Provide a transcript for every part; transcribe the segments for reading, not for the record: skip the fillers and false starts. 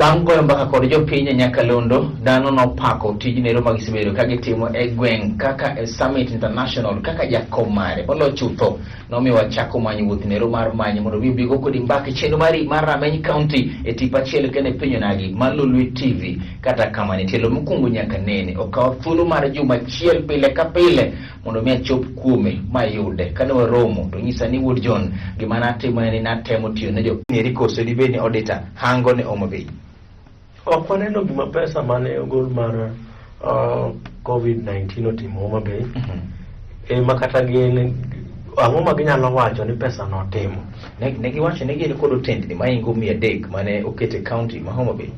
Bang' goyo mbaka kod jopiny e nyakalondo, dhano nopako tijnero ma gisebedo ka gitimo e gweng' kaka e Summit International kaka jakom mare. Moloyo chutho, nomiyo wachako manyo wuoth nero mar manyo mondo mi obigo kodi mbaka e chenro mari mar Rameny County e tipo achiel kende e piny onagi mar Lolwe TV. Kata kamano, tielo mokwongo nyaka nene okawo thuolo mar juma achiel pile ka pile mondo mi achop kuome mayude. Kane waromo to nyisa ni wuod John, gima natimo en ni natemo tiyo ne jopiny eri koso dibed ni auditor hango ne Homa Bay. Ok waneno gima pesa mane ogol mar COVID-19 otimo Homa Bay. Ema kata gin ang'o ma ginyalo wacho ni pesa notimo? Ne giwacho ni gin kod otendni mahingo 300 mane oket e county ma Homa Bay.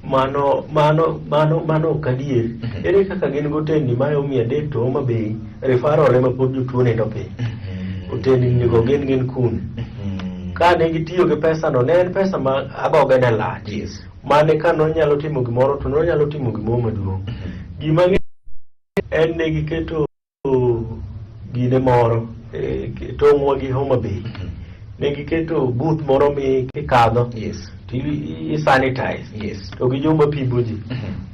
Mano ok adier. Ere kaka gin gotendni mayo 300 to Homa Bay referral ema pod jotuo nindo piny? Otendni go gin kune? Ka ne gitiyo gi pesa no, ne en pesa ma agoge ne lach. Mane ka nonyalo timo gimoro to nonyalo timo gimoro maduong'. Gima ng'e en ne giketo gine moro tong'wa gi Homa Bay. Ne giketo booth moro mi kikadho to i sanitize. To gi joma pimo ji.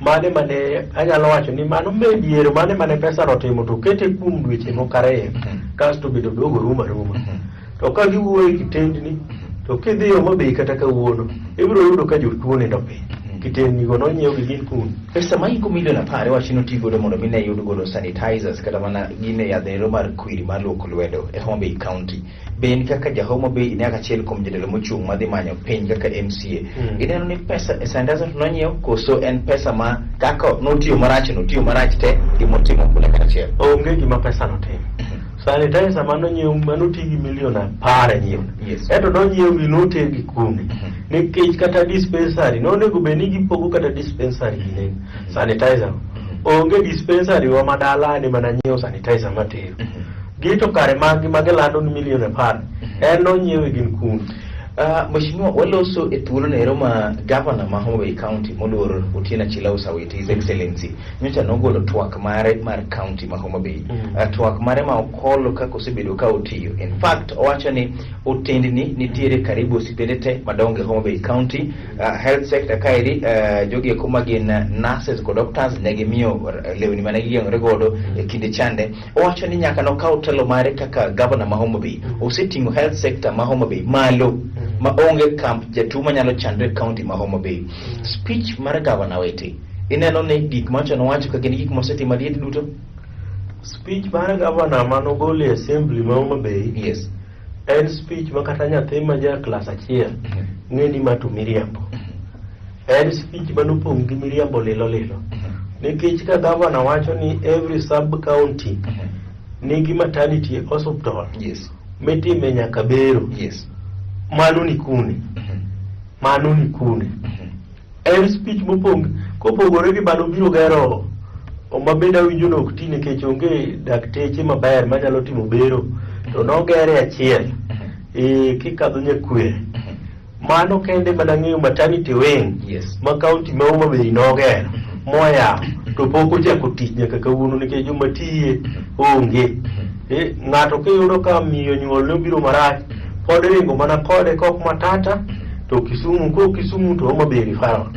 Mane mane anyalo wacho ni mano mediero mane mane pesa no timo to kete kuom dweche moko 2 kasto bedo dogo rumo aruma. To ka giwuoyo e kitendni to kidhi Homa Bay kata kawuono ibiro yudo ka jotuo nindo piny. Kitendni go nonyiew gi gin kuno. Pesa mahingo milion 10 iwacho ni oti godo mondo mi ne yud godo sanitizers kata mana gine yath ero mar kwiri mar luoko lwedo e Homa Bay County. Be in kaka ja Homa Bay in kaka achiel kuom jotelo mochung' madhi manyo piny kaka MCA. Ineno ni pesa e sanitizer to nonyiew koso en pesa ma kaka notiyo marach notiyo marach te gimotimo kule kata achiel. Onge gima pesa notimo. Sanitizer manonyiew manoti gi milion 10 e nyiew. Ento nonyiew gi noter gi kune. Nikech kata dispensary nonego bed ni gipogo kata dispensary gi sanitizer. Onge dispensary wa madala ni mana nyiewo sanitizer matero. Gi to kare mag magilando ni milion 10 en nonyiewe gin kune. Mheshimiwa, waloso e thuolo nero ma gavana ma Homa Bay County moluor Otieno Achila Osawiti, His Excellency, nyocha nogolo twak mare mar county ma Homa Bay. Twak mare ma okolo kaka osebedo ka otiyo. In fact, owacho ni otendni nitiere karibu osiptende te madongo e Homa Bay County. Health sector kaeri, jogi eko ma gin nurses kod doctors ne gimiyo lewni mane gigeng'ore godo e kinde chande. Owacho ni nyaka nokaw telo mare kaka gavana ma Homa Bay. Oseting'o health sector ma Homa Bay malo ma onge kamp jatuo manyalo chandre e county ma Homa Bay. Speech mar gavana Wete, ineno ni gik macho nowacho ka gin gik mosetimo adier duto? Speech mar gavana manogolo e assembly ma Homa Bay en speech ma kata nyathi ma ja klas 1 ng'e ni ma to miriambo. En speech manopong' gi miriambo lilo lilo. Nikech ka gavana wacho ni every sub county nigi maternity hospital mitime nyaka bero. Mano ni kune. Mano ni kune. En speech mopong' kopogore gi mano biro gero ma bende awinjo ni ok ti nikech onge dakteche maber manyalo timo bero to nogere achiel e kikadho Nyakwere. Mano kende mana ng'eyo maternity wing ma county ma Homa Bay nogero moyawo to pok ochako tich nyaka kawuono nikech joma tiye onge. Ng'ato kiyudo ka miyo nyuol ne obiro marach pod iringo mana kode kok matata to Kisumu kok Kisumu to Homa Bay referral.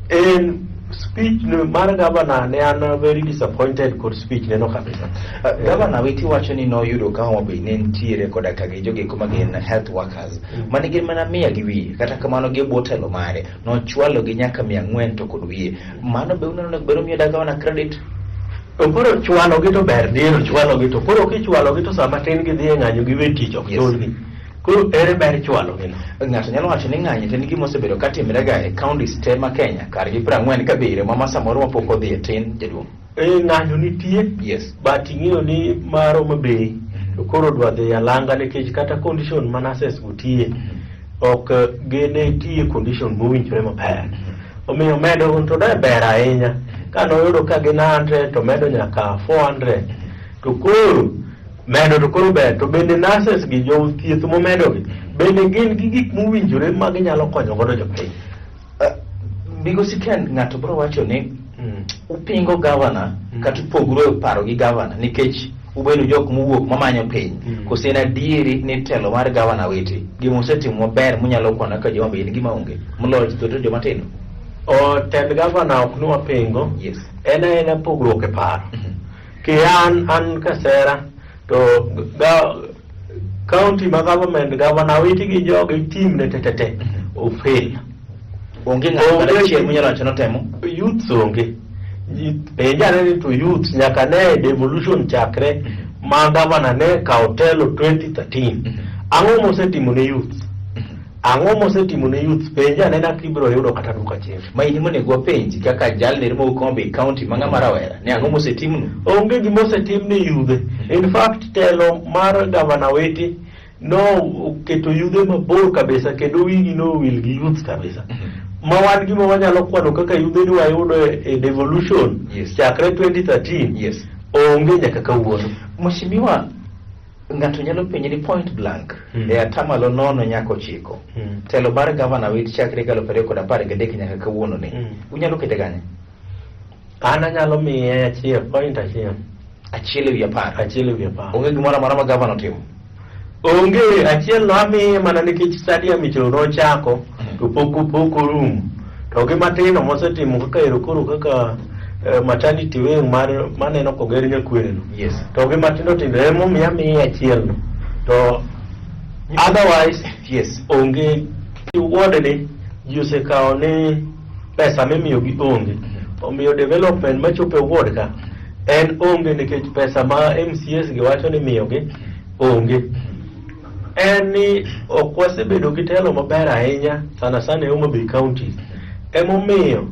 En speech no mar gavana ne an very disappointed kod speech neno kabisa. Gavana Witi wacho ni noyudo ka Homa Bay ne nitiere koda ka gi jogo eko ma gin health workers mane gin mana mia gi wiye kata kamano gi e bwo telo mare nochwalo gi nyaka 400 to kod wiye. Mano be uneno ni bedo miyo da gavana credit? To koro chwalo gi to ber diero chwalo gi to koro kichwalo gi to sama tin gidhi e ng'anyo giwe tich ok chulgi. Koro ere ber chwalo gi no? Ng'ato nyalo wacho ni ng'anyo to en gima osebedo ka timre ga e counties te ma Kenya kar gi 47 ma samoro mapok odhi e tin jaduong'. Ng'anyo nitie. But ing'eyo ni mar Homa Bay to koro dwa dhi alanga nikech kata condition ma nurses go tiye ok gin tiye condition mowinjore maber. Omiyo medo to ne ber ahinya. Ka noyudo ka gin 100 to medo nyaka 400 to koro medo to koro ber to bende nurses gi jo thieth momedo gi bende gin gi gik mowinjore ma ginyalo konyo godo jopiny. Migosi Ken, ng'ato biro wacho ni upingo gavana kata upogru e paro gi gavana nikech Ubedo jok mowuok mamanyo piny. Kose en adieri ni telo mar gavana Witi gima osetimo maber munyalo kwano kaka joma be en gima onge moloyo to joma tindo? O tend gavana ok nwapingo. Yes. En aena pogruok e paro. Ki an Kasera to county ma government governor Witi gi jogi team ne tetete ofail. Onge ng'ato kata achiel munyalo wacho notemo? Youths onge. Penja ane ni to youths nyaka ne devolution chakre ma governor ne kawo telo 2013. Ang'o mosetimo ne youths? Ang'o mosetimo ne youths? Penja anena kibiro yudo kata duka achiel. Ma in monego wapenji kaka jalno mowuok Homa Bay County ma ng'ama rawera ni ang'o mosetimnu? Onge gima osetim ne yudhe. In fact, telo mar Governor Witi no oketo yudhe mabor kabisa kendo wigi nowil gi youth kabisa. Ma wan gima wanyalo kwano kaka yudhe ni wayudo e devolution chakre 2013 onge nyaka kawuono. Mheshimiwa, ng'ato nyalo penje ni point blank e atamalo 0 nyaka 9. Telo mar Governor Witi chakre 2013 nyaka kawuono ni. Unyalo kete kanye? An anyalo miye achiel, point achiel. Achiel ewi 10. Achiel ewi 10. Onge gimoro amora ma gavana otimo. Onge, achiel no amiye mana nikech stadium icho nochako to pok orumo. To gi matino mosetimo kaka ero koro kaka maternity wing mar maneno koger Nyakwere no. Yes. To gi matindo tindo emomiyo amiye achiel no. To otherwise yes, onge ward ni ji osekawo ni pesa mimiyo gi onge. Omiyo development machopo e ward ka en onge nikech pesa ma MCS gi wacho ni miyogi onge. En ni ok wasebedo gi telo maber ahinya sana sana e Homa Bay County. Emomiyo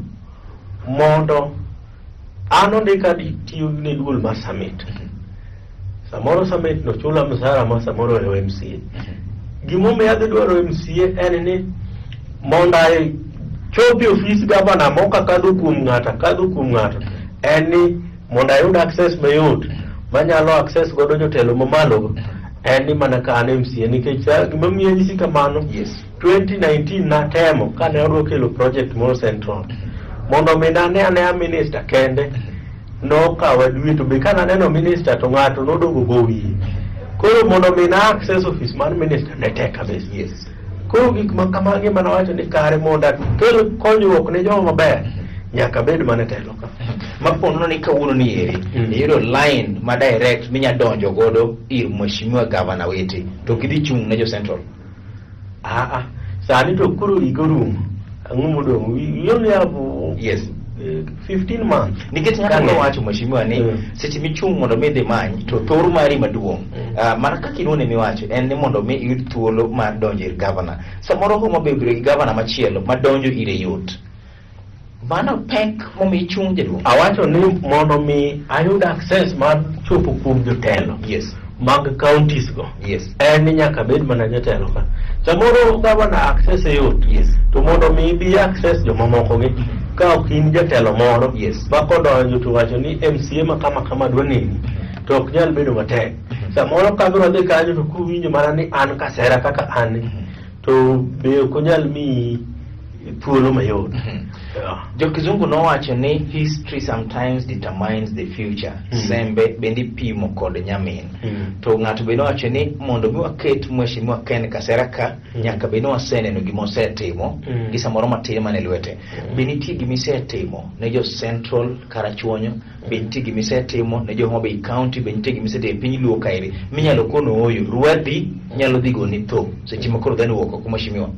mondo an ondika tiyo ne duol mar Summit. Samoro Summit no chula msara ma samoro e MCA. Gimomiyo adhi dwaro MCA en ni mondo achopi e ofis gavana mok akadho kuom ng'ato akadho kuom ng'ato en ni mondo ayud access mayot manyalo access godo jotelo mamalo go en ni mana ka an MCA nikech gima miyo anyisi kamano. Yes. 2019 natemo kane adwa kelo project moro Central mondo mi nane anea minister kende nokawa dwe to be kananeno minister to ng'ato nodogo go wiye koro mondo mi na access office mar minister ne tek kabisa. Yes. Koro gik ma kamagi mana wacho ni kare mondo akel konyruok ne joma maber nyaka bed mana telo ka. Maponono ni kawuono ni eri iyudo line ma direct minya donjo godo ir Mheshimiwa Governor Witi to gidhi chung' ne jo Central. Aa, sani to koro higa orumo. Ang'o modong'? We only have Yes. 15 months. Nikech ng'ato nowacho Mheshimiwa ni seche michung' mondo mi idhi many to thor mari maduong' mana kaka inuone miwacho en ni mondo mi iyud thuolo mar donjo ir governor. Samoro Homa Bay obiro gi governor machielo ma donjo ire yot. Mano pek momiyo ichung' jaduong'. Awacho ni mondo mi ayud access mar chopo kuom jotelo. Yes. Mag counties go. Yes. En ni nyaka bed mana jatelo ka. Samoro governor access yot. Yes. To mondo mi ibi access jomamoko gi ka ok in jatelo moro. Yes. Ma kodonjo to wacho ni MCA ma kama kama dwa neni to ok nyal bedo matek. Samoro ka biro dhi kanyo to kuwinjo mana ni an Kasera kaka an to be ok onyal miyi thuolo mayot. Jo kizungu nowacho ni history sometimes determines the future. Sembe bende ipimo kod nyamin. To ng'ato be nowacho ni mondo mi waket Mheshimiwa Ken Kasera ka nyaka be waseneno gima osetimo gi samoro matin mane lwete. Be nitie gima isetimo ne jo Central Karachuonyo, be nitie gima isetimo ne jo Homa Bay County, be nitie gima isetimo e piny Luo kaeri minyalo kono ooyo rwadhi nyalo dhi goni tho seche ma koro dhano wuok oko Mheshimiwa.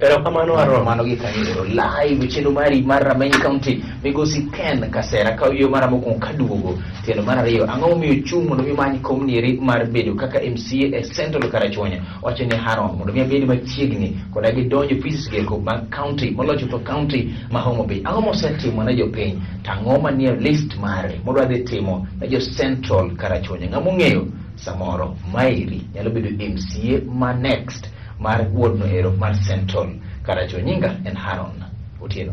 Erokamano Aaron. Mano gi kanyo ero live chenro mari mar Rameny County migosi Ken Kasera ka wiyo mara mokwongo kaduogo tielo mar ariyo ang'o momiyo chung' mondo mi many kom nieri mar bedo kaka MCA e Central Karachuonyo wacho ni Haron mondo mi abed machiegni koda gidonjo offices geko mag county moloyo to county ma Homa Bay ang'o mosetimo ne jopiny to ang'o manie list mare modwa dhi timo ne jo Central Karachuonyo ng'ama ong'eyo samoro maeri nyalo bedo MCA ma next mar ward no ero mar Central Karachuonyo. Nyinga en Haron Otieno.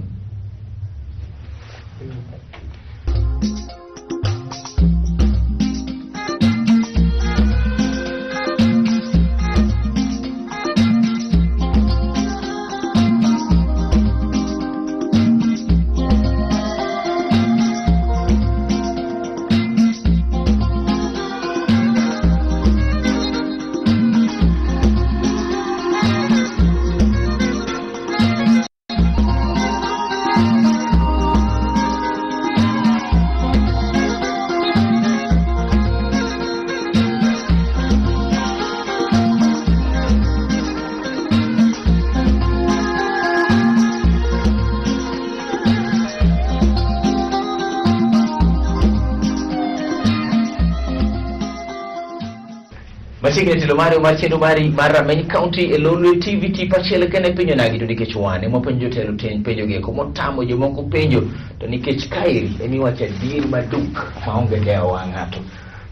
Machiegni telo mari mar chenro mari mar Rameny County e Lolwe TV tipo achiel kende e piny onagi to nikech wan ema wapenjo jotelo ten penjo gi eko motamo jomoko penjo to nikech kaeri ema iwacho adieri maduk maonge dewo wang' ng'ato.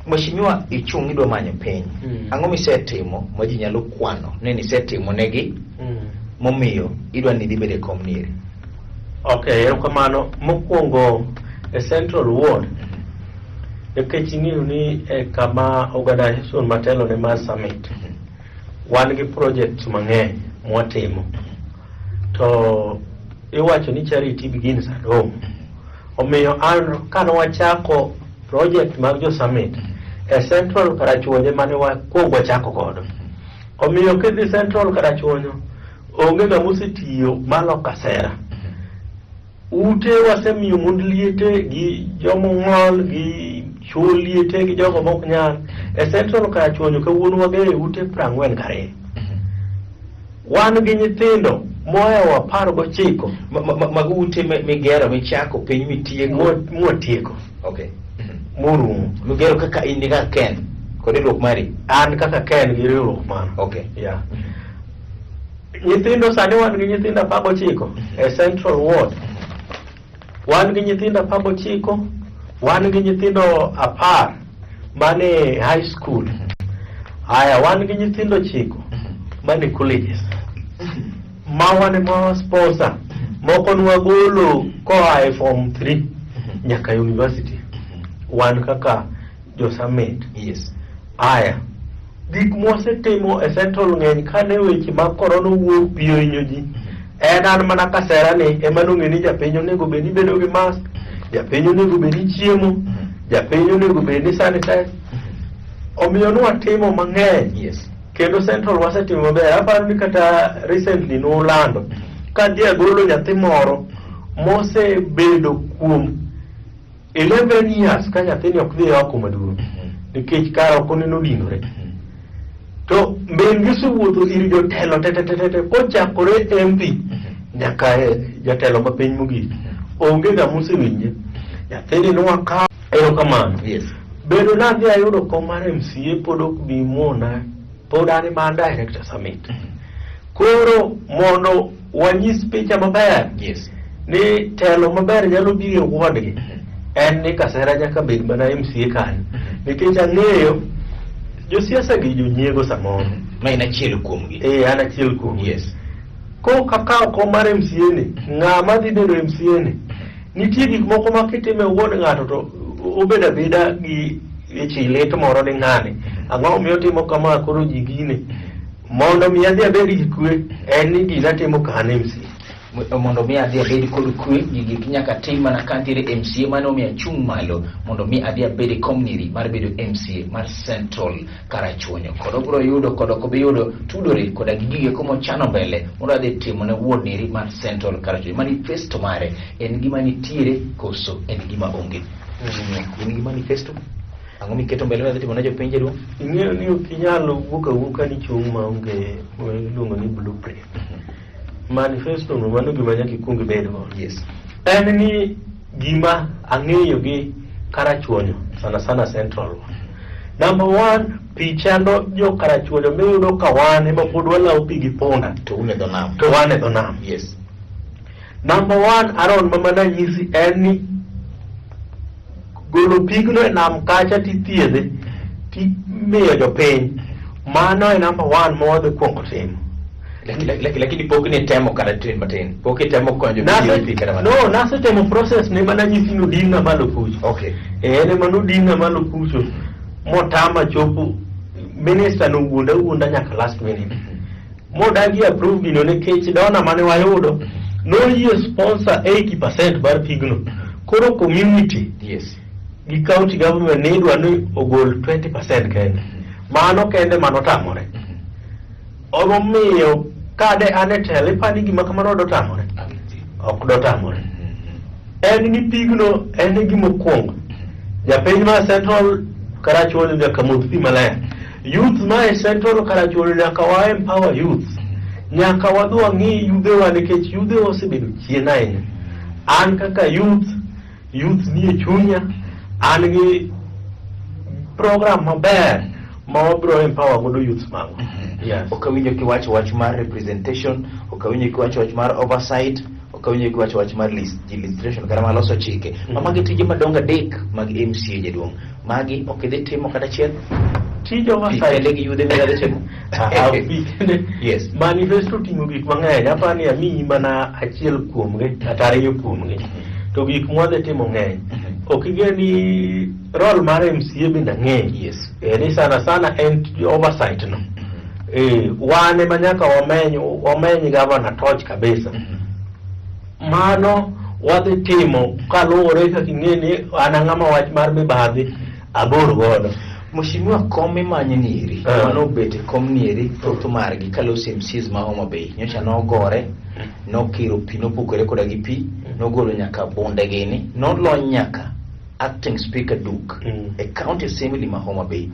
Mheshimiwa ichung' idwa manyo piny. Ang'o misetimo ma ji nyalo kwano ni nisetimo negi momiyo idwa ni idhi bedo e kom nieri? Okay, erokamano. Mokwongo e Central Ward nikech ing'eyo ni e kama organization matelo ne mar summit wan gi projects mang'eny mwatimo to iwacho ni charity begins at home omiyo an kane wachako project mag jo summit e Central Karachuonyo mane wakwongo wachako godo omiyo kidhi Central Karachuonyo onge ng'ama osetiyo malo Kasera ute wasemiyo mond liete gi jomong'ol gi chuo liete gi jogo mok nyal e Central Karachuonyo kawuono wagero ute 42 wan gi nyithindo mohewo 19 Mago ute migero michako piny mitieko mwatieko Okay. Morumo. Migero kaka in kaka Ken kod riwruok mari. An kaka Ken gi riwruok mara. Okay. Yeah. Nyithindo sani wan gi nyithindo 19 e Central Ward. Wan gi nyithindo 19, wan gi nyithindo 10 mane high school. Aya, wan gi nyithindo 9 mane colleges. Ma wan ema sponsor. Moko nwagolo koa e form 3 nyaka university. Wan kaka jo summit. Aya, gik mwasetimo e Central ng'eny kane weche mag korona owuok pi ohinyo ji. En an mana kasera ni ema nong'e ni japiny onego bed ni bedo gi mask, japiny onego bed ni chiemo, japiny onego bed ni sanitize. Omiyo nwatimo mang'eny. Kendo Central wasetimo maber. Aparo ni kata recently nulando kadhi agolo nyathi moro mosebedo kuom 11 years ka nyathini ok dhi oko maduong' nikech kar oko neno odinore. To min gi osewuotho ir jotelo te te te te kochakore MP nyaka e jatelo ma piny mogik. Onge ng'ama osewinje. Nyathini nwakawo erokamano. Bedo nadhi ayudo kom mar MCA pod ok bi mona pod an ema an director summit. Koro mondo wanyis picha maber ni telo maber nyalo biro e ward gi en ni Kasera nyaka bed mana MCA kanyo nikech ang'eyo josiasa gi jonyiego samoro. Ma in achiel kuomgi. Eh, an achiel kuomgi. Kok akawo kom mar MCA ni, ng'ama dhi bedo MCA ni, nitie gik moko ma kitimo e ward ng'ato to obedo abeda gi ich lit moro ni ng'ani ang'o omiyo otimo kama koro ji gine mondo mi adhi abed gi kwe en ni gina timo ka an MCA. Mondo mi adhi abed kod kwe gigi nyaka tim mana ka antiere MCA mane omiyo achung' malo mondo mi adhi abed e kom niri mar bedo MCA mar Central Karachuonyo. Kod obiro yudo kod ok obi yudo tudore koda gi gige eko mochano mbele mondo adhi timo ne wuod niri mar Central Karachuonyo. Manifesto mare en gima nitiere koso en gima onge? In gi manifesto? Ang'o miketo mbele madhi timo ne jopiny jaduong'? Ing'eyo ni ok inyal wuok awuoka ni chung' maonge iluongo ni blueprint. Manifesto no mano gima nyaka ikuong ibed godo. En ni gima ang'eyo gi Karachuonyo sana sana Central. Number one, pi chando jo Karachuonyo miyudo ka wan ema pod walawo pi gi punda. To un e dho nam. To wan e dho nam. Number one, Aaron mama nanyisi en ni golo pigno e nam kacha tithiedhe timiyo jopiny. Mano e number one ma wadhi kuongo timo. Lakini pok ni temo kata tin matin. Pok itemo konyo pi kata matin. No, nasetemo process ne mana nyisi ni odinga malo kucho. En ema nodinga malo kucho motama chopo minister nowuonda wuonda nyaka last minute. Modagi approve gino nikech donor mane wayudo noyie sponsor 80% mar pigno. Koro community gi county government ne idwa ni ogol 20% kende. Mano kende manotamore. Omiyo kade an e telo ipani gima kamano dotamore? Ok dotamore. En ni pigno en e gima okwongo. Japiny ma Central Karachuonyo nyaka modh pi maler. Youth ma e Central Karachuonyo nyaka wa empower youth. Nyaka wadhi wang'i yudhewa nikech yudhewa osebedo chien ahinya. An kaka youth, youth nie chunya, an gi program maber Ma wabiro empower godo youths magwa. Yes. Ok awinjo kiwacho wach mar representation, ok awinjo kiwacho wach mar oversight, ok awinjo kiwacho wach mar legislation kata mar loso chike. Ma magi tije madongo adek mag MCA jaduong'. Magi ok idhi timo kata achiel. Tij Pi oversight kende gi yudhe midhi timo. Ah, pi kende. Yes. Manifesto oting'o gik mang'eny, aparo ni amiyi mana achiel kuomgi kata ariyo kuomgi. To gik mwadhi timo ng'eny. Ok ing'e ni role mar MCA bende ang'eyo. Yes. Ni sana sana en oversight no. Wan ema nyaka wameny gavana torch kabisa. Mano wadhi timo kaluwore kaka ing'e ni an ang'ama wach mar mibadhi abor godo. Mheshimiwa, kom imanyo nieri, mano obet e kom nieri thoth margi kaloso MCAs ma Homa Bay. Nyocha nogore, nokiro pi, nopukore koda gi pi, nogolo nyaka bunde gini, nolony nyaka acting speaker Duke e county assembly ma Homa Bay.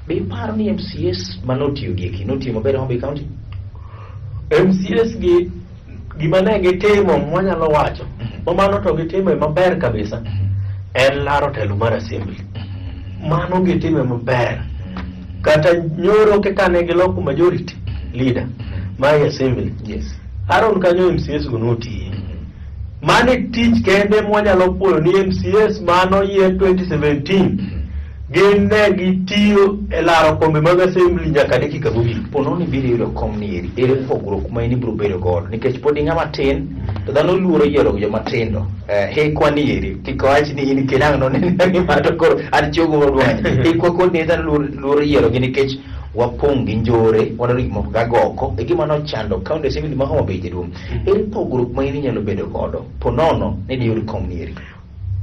Be iparo ni MCAs manotiyo gi eki notiyo maber e Homa Bay County? MCAs gi gima ne gitimo mwanyalo wacho ma mano to gitime maber kabisa en laro telo mar assembly. Mano gitime maber. Kata nyoro kaka ne giloko majority leader mar assembly. Yes. Aaron kanyo MCAs go notiye. Mano e tich kende mwanyalo puoyo ni MCAs mano yier 2017 gin ne gitiyo e laro kombe mag assembly nyaka dakika mogik. Pono ni biro yudo kom ni eri, ere pogruok ma in ibiro bedo godo nikech pod ing'ama tin to dhano luoro yiero joma tindo. Hikwa ni eri, kik wach ni in kinang' noneno ni ma to koro an chogo maduong'. Hikwa kod ni dhano luoro yiero gi nikech wapong' gi njore, wadwaro gik moko gagoko, e gima nochando county assembly ma Homa Bay jaduong'. Ere pogruok ma in inyalo bedo godo ponono ni diyud kom ni eri?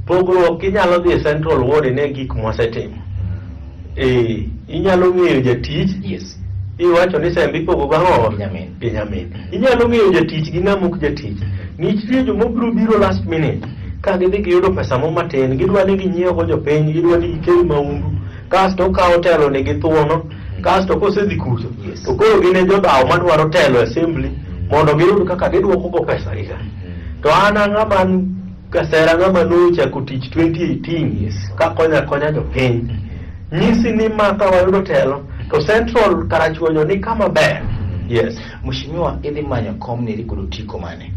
Pogruok inyalo dhi e Central Ward ine gik mwasetimo. Inyalo ng'eyo jatich. Yes. Iwacho ni sembe ipogo gang'o? Gi nyamin. Gi nyamin. Inyalo ng'eyo jatich gi ng'ama ok jatich. Nitie joma biro biro last minute ka gidhi giyudo pesa mo matin, gidwa ni ginyiew go jopiny, gidwa ni gikel maundu, kasto okawo telo ni gi thuono, kasto kosedhi kucho Yes. to koro gin e jodhaw madwaro telo e assembly mondo giyud kaka gidwoko go pesa gi ka. To an ang'ama an Kasera ng'ama nochako tich 2018 Yes. ka konya konya jopiny. Nyisi ni ma ka wayudo telo to Central Karachuonyo ni kama ber. Yes. Mheshimiwa, idhi manyo kom ni kod otiko mane?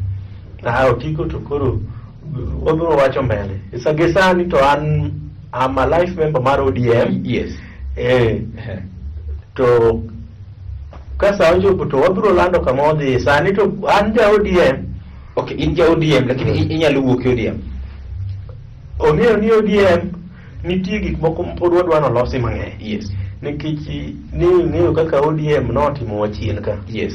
Ah, otiko to koro wabiro wacho mbele. Sa gi sani to an I'm a life member mar ODM. Yes. To ka sa ochopo to wabiro lando kama wadhi. Sani to an ja ODM. Okay, in ja ODM lakini inyalo wuok e ODM. Ong'eyo ni ODM nitie gik moko pod wadwa nolosi mang'eny. Yes. Nikech ni ing'eyo kaka ODM notimo wachien ka. Yes.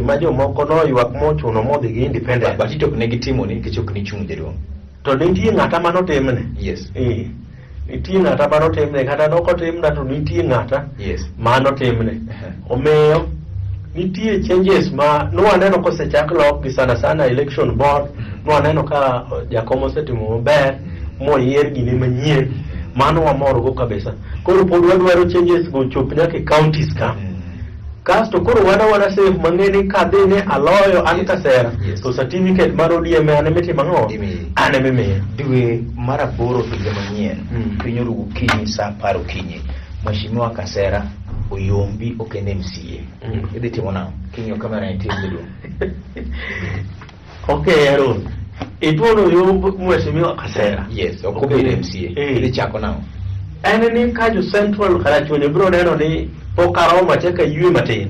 Ma jomoko noywak mochuno modhi gi independent. But ito ok ne gitimo ni nikech ok nichung' jaduong'. To nitie ng'ata manotimne. Yes. Nitie ng'ata manotimne kata nokotimna to nitie ng'ata Yes. manotimne. Omiyo nitie changes ma nwaneno kosechak lok gi sana sana election board, nwaneno ka jakom osetimo maber moyier gine manyien, mano wamorgo kabisa. Koro pod wadwaro changes go chop nyaka e counties ka. Kasto koro wan awana safe mang'e ni kadhi ni aloyo an Yes. Kasera Yes. to certificate mar ODM an emitimo ang'o? Imiyi. An emimiya. Dwe mar aboro higa manyien, piny oru gokinyi saa 10 okinyi. Mheshimiwa Kasera oyombi ok en MCA. Idhi timo nang'o? King'iyo kamera ni tin jaduong'. Okay, Aaron. Ituono yomb Mheshimiwa Kasera. Yes, ok obedo MCA. Idhi chako nang'o? En ni ka jo Central Karachuonyo biro neno ni pok aromo achako aywe matin.